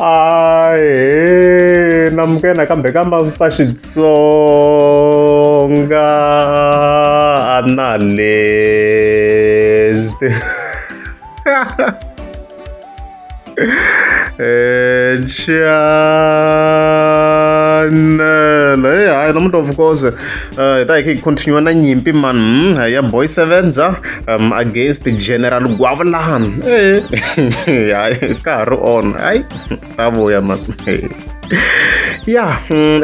Ahee namukela nakambe ka Master Xitsonga Analyst. Channel hey hayi namuntlha of course hi ta hi kha hi continue na nyimpi man ya boy sevenza against general Gwavulani hayi ka ha ri on hayi ta vuya man ya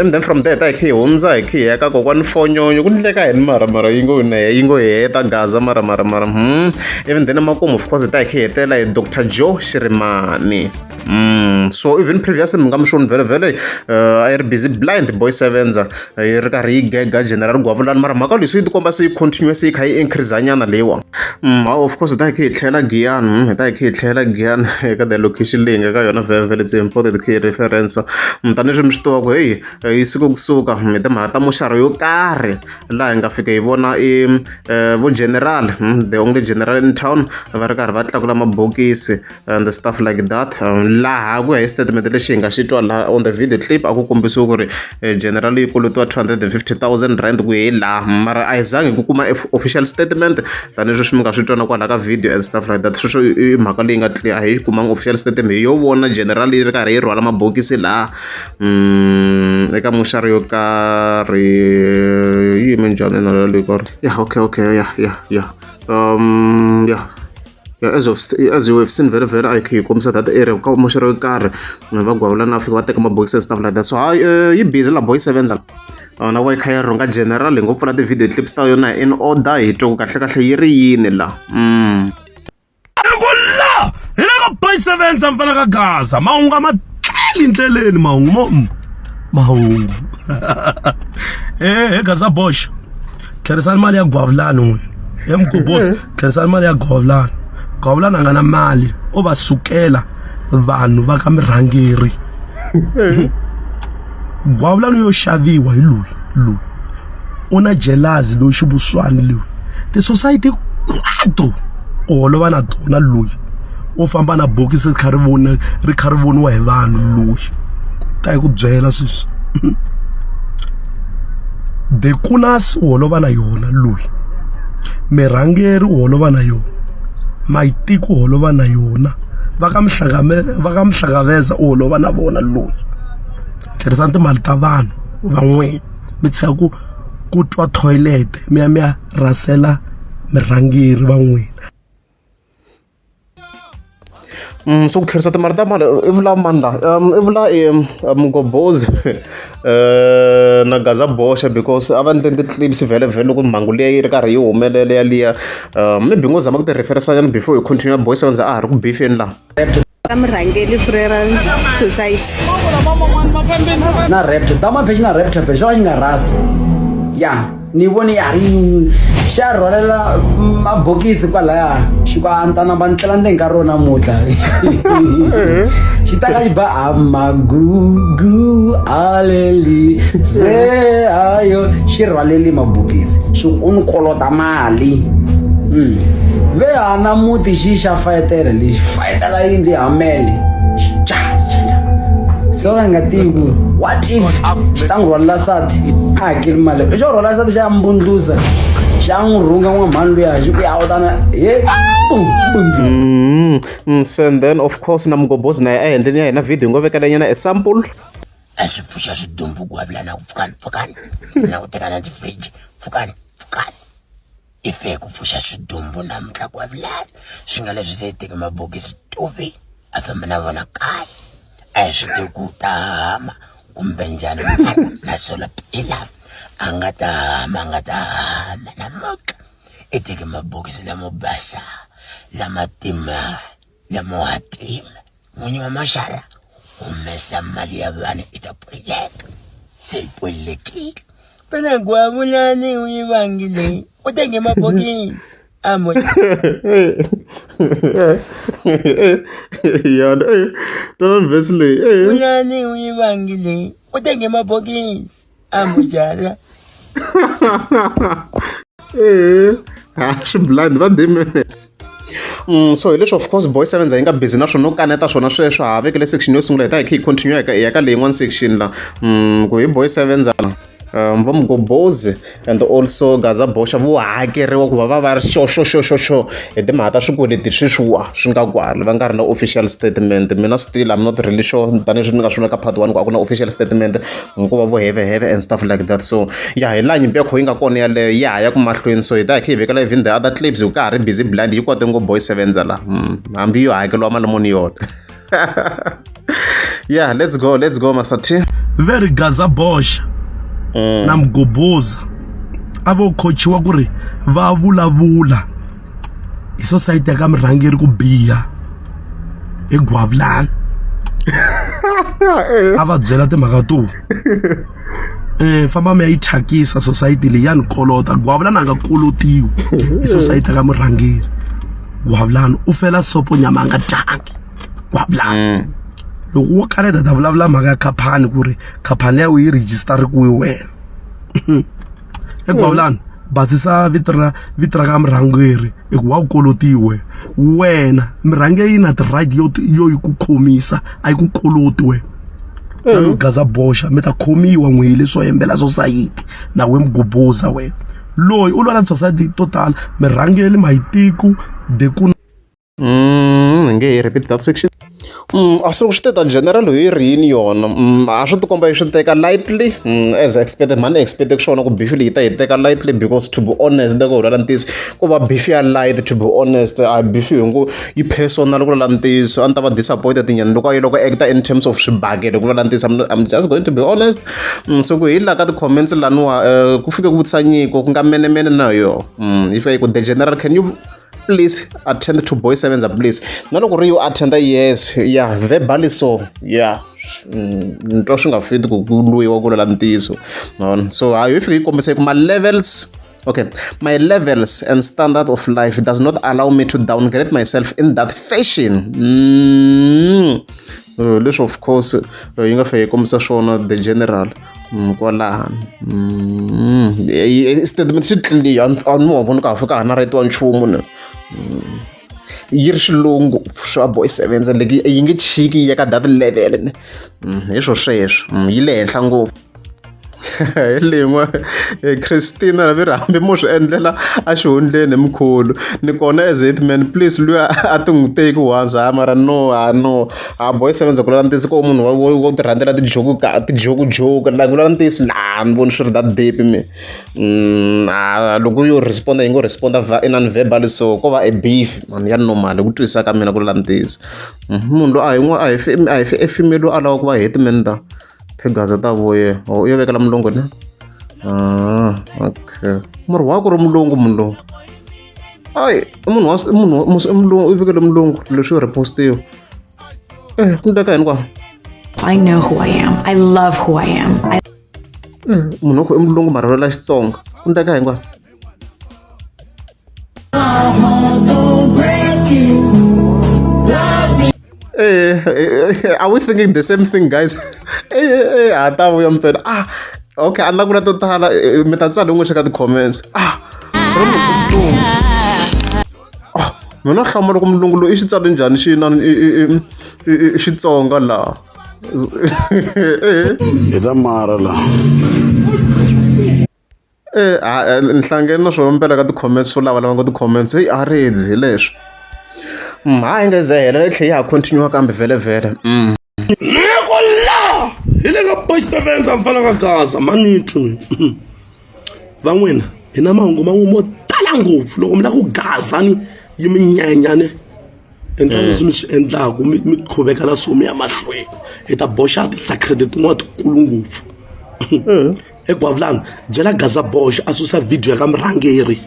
and then from there ta hi kha hi hundza hi kha hi ya ka kokwani fonyonyo ku ndleka yini mara mara yi ngo yi ngo heta gaza mara mara mara even then emakumu of course hi ta hi kha hi hetela hi Dr Joe Shirimani so even previously mi nga mi swoni vhele vhele a yi ri busy blind boy sevenza yi ri karhi yi gega general Gwavulani mara mhaka leyi se yi tikomba se yi continue se yi kha yi increase nyana leyiwa of course hi ta hi kha hi tlhela Giyani hi ta hi kha hi tlhela Giyani eka the location leyi nga ka yona vhele vhele it's important kha hi reference tanihileswi mi swi tivaka heyi yi suke kusuka hi timhaka ta moxara yo karhi laha hi nga fika hi vona i vo general the only general in town va ri karhi va tlakula mabokisi and stuff like that laha ku ya hi statement lexi hi nga xi twa laha on the video clip a ku kombisiwa ku ri general yi kolotiwa 250,000 rand ku hi laha mara a hi zangi ku kuma official statement tanihileswi mi nga swi twa na kwalaha ka video and stuff like that sweswo i mhaka leyi nga clear a hi kumanga official statement hi yo vona general yi ri karhi yi rhwala mabokisi laha eka moxari yo karhi yi yime njhani na leyi karhi yeah okay okay yeah yeah yeah yeah Yeah, as of as you have seen very very a yi kombisa that area ka moxero yo karhi va gwavula na fika va teka mabokisi and stuff like that so hayi yi busy la boy sevenza na wa yi kha yi rhunga general hi ngo pfula ti-video clips ta yona in order hi twa ku kahle kahle yi ri yini la Loko la hi le ka boy sevenza mfana ka Gaza mahungu a ma tleli ndleleni mahungu mo mahungu he Gaza boxa tlherisani mali ya Gwavulani n'wina he Mgobozi tlherisani mali ya Gwavulani Gwavulani a nga na mali o va sukela vanhu va ka murhangeri Gwavulani yo xaviwa hi loyi loyi u na jealousy loyi xivuswani loyi ti-society hinkwato u holova na tona loyi u famba na bokisi ri kha ri vona ri kha ri voniwa hi vanhu loyi ta yi ku byela sweswi The Kunas u holova na yona loyi Mirhangeri u holova na yona Mayitiko u holova na yona va ka va ka Mhlangaveza u holova na vona loyi tlherisani timali ta vanhu va n'wina mi tshika ku ku twa toilet mi ya mi ya rhasela mirhangeri va n'wina. So ku tlherisa timali ta mali i vula mani la i vula i Mgobozi na Gaza Boxa because a va endleni ti-clips vhele vhele loko mhangu liya yi ri karhi yi humelela yaliya maybe ngo zama ku ti referisa nyana before hi continue boy sevenza a ha ri ku beef-eni laha. Ka Murhangeri Funeral Society. Na raptor dama phe xi na raptor phe xo ka xi nga rhasi ya ni vone ya ha ri nyunyu xa rhwalela mabokisi kwalaya xi ku a ni ta namba ni tlela ndzeni ka rona namuntlha xi ta ka xi ba amagugu aleli se ayo xi rhwaleli mabokisi xi ku u ni kolota mali ve hana muti xi xa fayetela lexi fayetela yindlu ya hamele cha cha se va nga tivi ku what if xi ta n'wi rhwalela sati a hakeli mali xo rhwala sati xa mbundlusa xa n'wi rhunga n'wamhani luya xi ku ya u tana he So and then of course na Mgobozi na ye a endleni ya hina video hi ngo vekela nyana a sample a swi pfuxa swidumbu ku avula na ku pfukani pfukani na ku teka na ti-fridge pfukani pfukani i fe ku pfuxa swidumbu namuntlha ku avilana swi nga leswi se teke mabokisi tuvi a famba na vona kaya a hi swi tivi ku ta hama kumbe njhani na sola pila a nga ta hama a nga ta hama namuntlha i teke mabokisi lamo basa lama tima lamo hatima n'winyi wa maxara humesa mali ya vanhu i ta pweleka se yi pwelekile phela gwavulani u yi vangile u tenge mabokisi amo yana twana vhesi leyi vulani u yi vangile u tenge mabokisi amujala ha swi blind va ndimi. So hi leswi of course Boy Sevenza yi nga busy na swona no kaneta swona sweswo ha vekele section yo sungula hi ta hi kha hi continue hi ya ka leyin'wana section la ku hi Boy Sevenza la va Mgobozi and also Gaza Boxa vo hakeriwa ku va va va ri xo xo xo xo xo hi timhaka ta swikweleti sweswiwa swi nga kwala va nga ri na official statement. Mina still I'm not really sure tanihileswi ni nga swi vula ka part 1 ku a ku na official statement hikuva vo heve heve and stuff like that. So ya hi laha nyimpi ya kho yi nga kona yaleyo ya ha ya ku mahlweni, so hi ta hi kha hi vekela even the other clips hi ka ha ri busy blind yi kote ngo Boy Sevenza la hambi yo hakeriwa mali muni yona. Yeah, let's go, let's go, Master T. Ve ri Gaza Boxa na Mgoboza a vo khochiwa ku ri va vulavula hi society ya ka murhangeri ku biha hi Gwavulani. A va byela timhaka to famba mi ya yi thyakisa society leyi ya ni kolota. Gwavulani a nga kolotiwi hi society ya ka murhangeri. Gwavulani u fela sopo nyama a nga dyangi. Gwavulani loko wo kaneta ta vulavula mhaka ya khampani ku ri khampani ya wena yi register kwihi wena. E Gwavulani basisa vito ra vito ra ka murhangeri hi ku wa ku kolotiwe wena. Murhangeri yi na ti-right yo yo yi ku khomisa, a yi ku koloti wena. Na loko Gaza Boxa mi ta khomiwa n'wihi leswo hembela society na we Mgoboza wena loyi u lwa na society to tala murhangeri mayitiku deku. Nge he repeat that section. A swi swi teta general hi ri yini yona. A swi tikomba yi swi teka lightly, as expected. Mhani expect ku swona ku beef leyi ta yi teka lightly because to be honest, loko hi vulavula ntiyiso ku va beef ya light, to be honest a beef hi ngo yi personal. Ku vulavula ntiyiso a ni ta va disappointed nyana loko a yi loko actor in terms of swibakele. Ku vulavula ntiyiso I'm just going to be honest. So ku hi la ka ti-comments laniwa ku fike ku vutisa nyiko ku nga menemene na yo. Yi fika yi ku, "The general, can you please attend to Boy Sevenza please?" Na loko ri yo attenda, yes, yeah, verbally. So yeah, ni twa swi nga fiti ku ku lwiwa ku lwela ntiyiso mavona. So hayi yi fika yi kombisa ku my levels, okay, my levels and standard of life does not allow me to downgrade myself in that fashion. Leswi of course yi nga fika yi kombisa swona the general kwalano. Statement xi clear, a ni wa vona ka ha fika ha narrate-iwa nchumu ni yi ri xilungu swa Boy Sevenza like yi nge chiki yi ya ka that level ni. Hi swo sweswo yi le henhla ngopfu. Hi leyin'we Christina vi ri hambi mo swi endlela a xihundleni mkhulu ni kona as hitman please luya a ti n'wi teki once ha mara no ha no ha Boy Sevenza ku lava ntiyiso ko munhu wo ti rhandzela tijoku ka tijoku joke like ku lava ntiyiso laha ni voni swi ri that deep mi. Loko yo responda yi ngo responda in non-verbal, so ko va a beef man ya normal ku twisisa ka mina ku lava ntiyiso. Munhu loyi a hi n'we a hi a hi a female loyi a lavaka ku va hitman ta Gaza ta vuye o yo vekela mulungu ne. Ah, okay, murhi wa ku ri mulungu munhu lowu ayi i munhu wa i munhu i mulungu i vekele mulungu leswi yo repostiwa ku ndleka yini kwala. I know who I am. I love who I am. I Munhu wa ku i mulungu mara la Xitsonga ku ndleka yini kwala. Are we thinking the same thing, guys? Ha ta vuya mpela. Ah, okay, a ni la ku vula to tala, mi ta tsala n'wexe ka ti-comments. Ah, ah, mina hlamala ku mulungu loyi i xi tsale njhani xi inani i Xitsonga laha. Hi ta mara la. Ni hlangene na swona mpela ka ti-comments swo lava lava ngo ti-comments heyi a redzi hi leswi. Ha yi nga ze hela yi tlhe ya ha continue kambe vhele vhele. Ni ku la hi le ka Boy Sevenza mfana ka Gaza manithu va n'wina hi na mahungu man'we mo tala ngopfu loko mi lava ku gaza ni yi mi nyenya ni endla leswi mi swi endlaku mi mi qhuveka na swo mi ya mahlweni hi ta boxa ti-sacred tin'wana tikulu ngopfu. Egwavulani byela Gaza Boxa a susa video ya ka murhangeri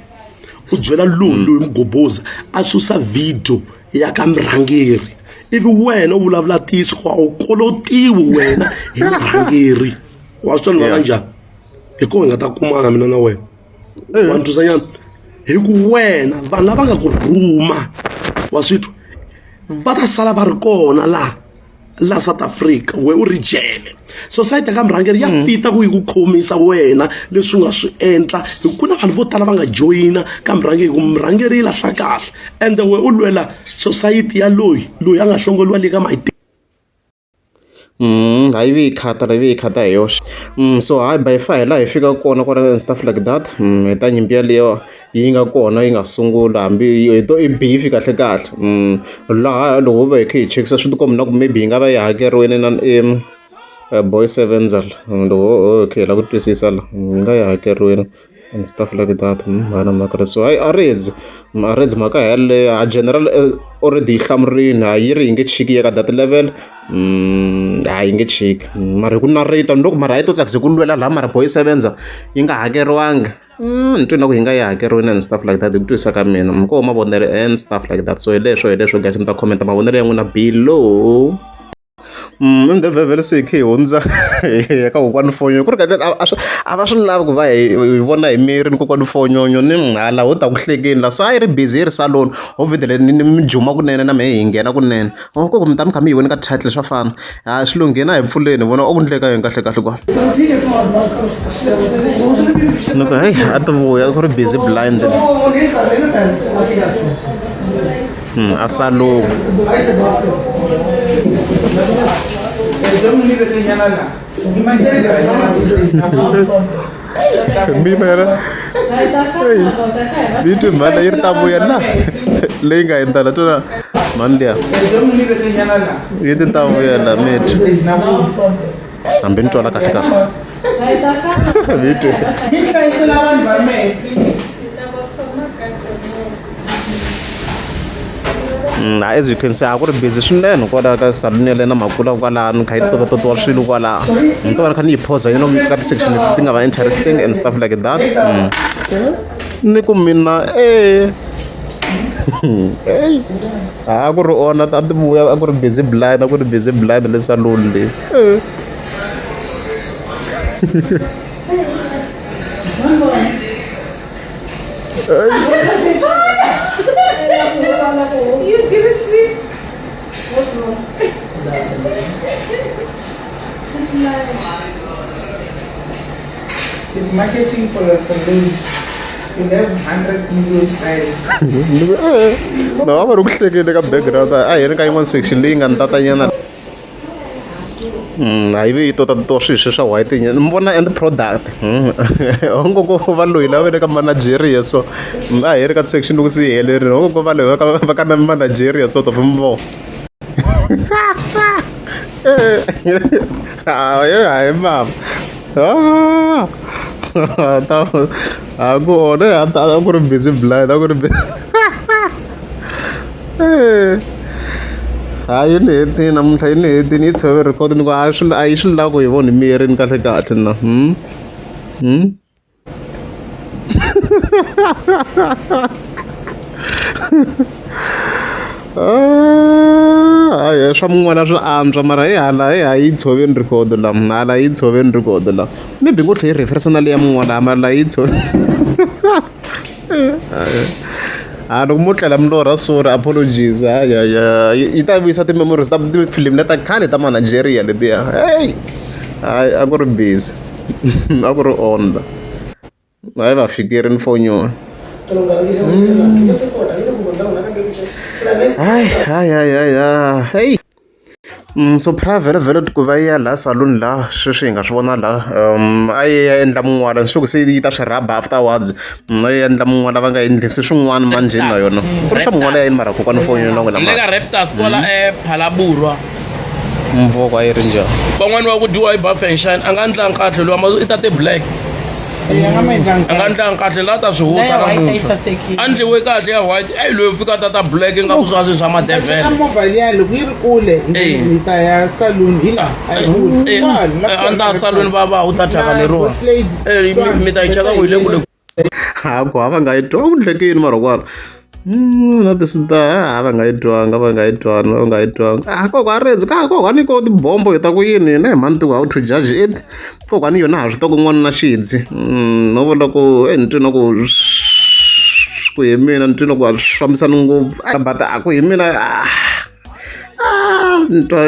u byela loyi loyi Mgoboza a susa video ya ka murhangeri ivi wena u vulavula ntiyiso ku a wu kolotiwi wena hi murhangeri wa swi twa ni vona njhani hi koho hi nga ta kumana mina na wena wa ni twisa nyana hi ku wena vanhu lava nga ku rhuma wa swi twa va ta sala va ri kona laha. La South Africa we u ri jele, society ya ka murhangeri ya fita ku yi ku khomisa wena leswi u nga swi endla, hi ku na vanhu vo tala va nga joyina ka murhangeri hi ku murhangeri yi lahla kahle, ende we u lwela society ya loyi loyi a nga hlongoliwa le ka mayiti. Hayi vi yi khata yi vi yi khata hi yoxe. So hayi by far hi laha hi fikaka kona kwala and stuff like that. Hi ta nyimpi yaleyo yi nga kona yi nga sungula hambi hi to i beef kahle kahle. Laha loko ho va hi kha hi chekisa swi tikomba na ku maybe yi nga va yi hakeriwile na Boy Sevenza loko ho hi kha hi lava ku twisisa la yi nga yi hakeriwile and stuff like that. Hayi na mhaka so hayi a redzi a redzi mhaka yeleyo a general already yi hlamurile a yi ri yi nge chiki ya ka that level. A yi nge chiki mara hi ku narrate ni loko mara a yi to tsakisa hi ku lwela laha mara Boy Sevenza yi nga hakeriwangi. Ni twe na ku yi nga yi hakeriwile and stuff like that hi ku twisisa ka mina mi koho mavonelo and stuff like that. So hi leswo hi leswo guys mi ta comment mavonelo ya n'wina below. Ende vhele se hi khe hi hundza hi ya ka kokwani Fonyonyo ku ri kahle a swi a va swi lavi ku va hi hi vona hi miri ni kokwani Fonyonyo ni hala ho ta ku hlekeni la so a yi ri busy yi ri salon ho vhele ni ni juma kunene na mehe hi nghena kunene oh koko mi ta mi kha mi yi voni ka title swa fana ha swi lo nghena hi pfuleni hi vona o ku ndleka yini kahle kahle kwala ni ku heyi a ti vuya ku ri busy blind. A salon. Ni twe mhani yi ri ta vuya na leyi nga hundza la twa mhani liya yi ti ta vuya la mi twa hambi ni twala kahle kahle mi twe. As you can see a ku ri busy swinene kwala ka salon yaleyo na makula kwalano kha yi totatotiwa swilo kwalaho ni to va ni kha ni yi phoza you know ka ti-section leti ti nga va interesting and stuff like that. Ni ku mina e eyi a ku ri ona a ti vuya a ku ri busy blind a ku ri busy blind le salon leyi. You didn't see. It's marketing for your saloon. You have 100 million clients. No a va ri ku hlekeni ka background a hi ri ka yin'wana section leyi nga ni tatanyana. A yi vi yi tota to swilo swa white nyana ni vona end product onge ko va loyi lava le ka manageria so a hi ri ka section loko se yi helerile onge ko va loyi va ka na manageria sort of mi vona hayi mama a ku ona a ku ri busy blind a ku ri Hayi yi ni hetini namuntlha yi ni hetini yi tshove record ni ku a swi a yi swi lavi ku hi vona hi miyerini kahle kahle na. Hayi swa mun'wana swi antswa mara hi hala hi ha yi tshoveni record la hala yi tshoveni record la maybe ngo tlhe yi reference na leya mun'wana mara la yi tshove. Ha loko mo tlela milorha sorry apologies hayi yi ta vuyisa ti-memories ta tifilimi leta khale ta ma-Nigeria letiya heyi hayi a ku ri busy a ku ri on la hayi va fikerini for nyona. Hayi hayi hayi hayi heyi. So private vhele ku va yi ya laha salon laha sweswi hi nga swi vona laha a yi ya endla mun'wana swi ku se yi ta swi rhaba afterwards a yi endla mun'wana va nga endlisi swin'wana manjheni na yona ku ri swa mun'wana ya yini mara kokwani foni na n'wina le ka Raptors kwala ePhalaborwa mvoko a yi ri njhani van'wani va ku dyiwa hi Buffenshine a nga ndlangi kahle loyi ma i tate black a nga ndlangi kahle la ta swi huta namuntlha a ndliwe kahle ya white eyi loyi fika tata black ingaku swa swi swa madevhele movha liya loko yi ri kule hi ta ya saluni hi laha a yi kule a ni ta saluni va va u ta thyaka leriwa mi ta yi cheka ku yi le kule ha ku hava nga yi twa ku ndleke yini mara kwala na tisita a va nga yi twanga va nga yi twanga va nga yi twanga a kokwa a redzi ka kokwani ko tibombo hi ta ku yini hina hi mhani tiku how to judge it kokwani yona ha swi tiva ku n'wana na xidzi no vula ku e ni twi na ku ku hi mina ni twi na ku a swi fambisani ngopfu but a ku hi mina. Ni twa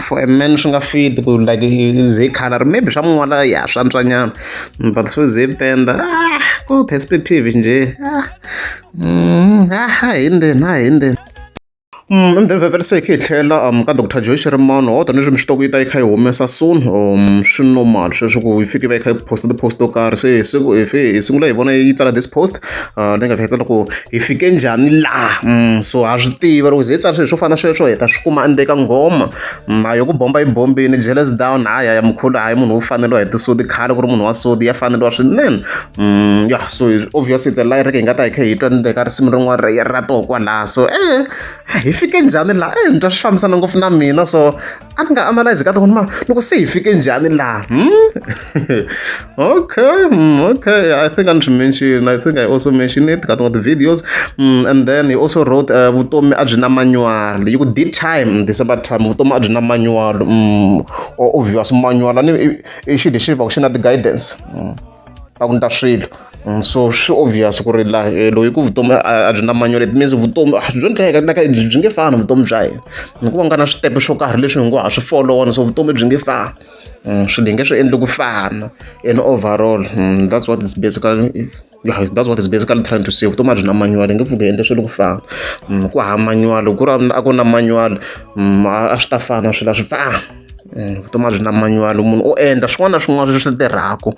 for a man swi nga fit ku like ze color maybe swa mun'wana ya swa antswanyana but swo ze penda ah, ko perspective njhe ah, ah, hi ndzeni a hi ndzeni. And then vhele se hi khe hi tlhela ka Doctor Joe Shirimani ho tanihi leswi mi swi tiva ku yi ta yi kha yi humesa soon swi normal sweswo ku yi fike yi va yi kha yi post ti-post to karhi se hi siku hi hi sungula hi vona yi tsala this post leyi nga fika yi tsala ku hi fike njhani laha so ha swi tiva loko ze yi tsala swilo swo fana na sweswo hi ta swi kuma endzeni ka nghoma a yo ku bomba yi bombini jealous down hayi ya mkhulu hayi munhu wo faneriwa hi tisudi khale ku ri munhu wa sudi ya faneriwa swinene ya so obviously it's a lyric hi nga ta hi kha hi twa ndzeni ka risimu rin'wana ra ra toho kwalaha so e hi fike njhani laha e ni twa swi fambisana ngopfu na mina so a ni nga analyze ka tona loko se hi fike njhani laha okay okay I think a ni swi mention I think I also mentioned it ka tin'wana ti-videos and then he also wrote vutomi a byi na manual yi ku the time December time vutomi a byi na manual obvious manual a ni i xilo lexi va ku xi na ti-guidance ta ku endla swilo so swi obvious ku ri laha loyi ku vutomi a byi na manual it means vutomi byo ndleka like byi nge fani vutomi bya hina hikuva nga na switepe swo karhi leswi hi ngo ha swi folowa so vutomi byi nge fani swilo hi nge swi endli ku fana in overall that's what is basically yeah, that's what is basically trying to say vutomi a byi na manual hi nge pfuki hi endle swilo ku fana ku hava manual ku ri a ku na manual a swi ta fana swilo a swi fani vutomi a byi na manual munhu u endla swin'wana na swin'wana leswi tirhaka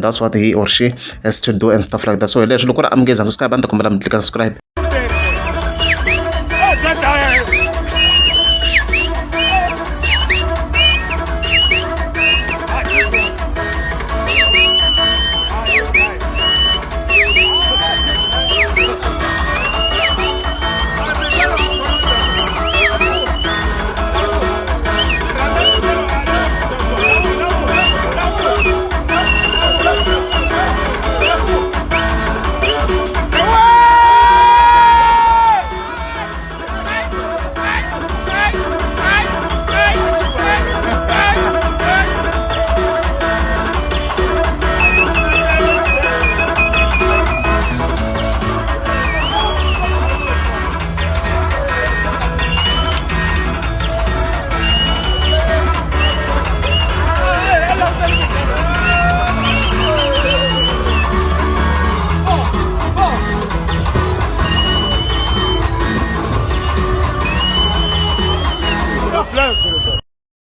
that's what he or she has to do and stuff like that so hi leswi loko ri amukeza subscribe a ni ta kombela mi tlika subscribe.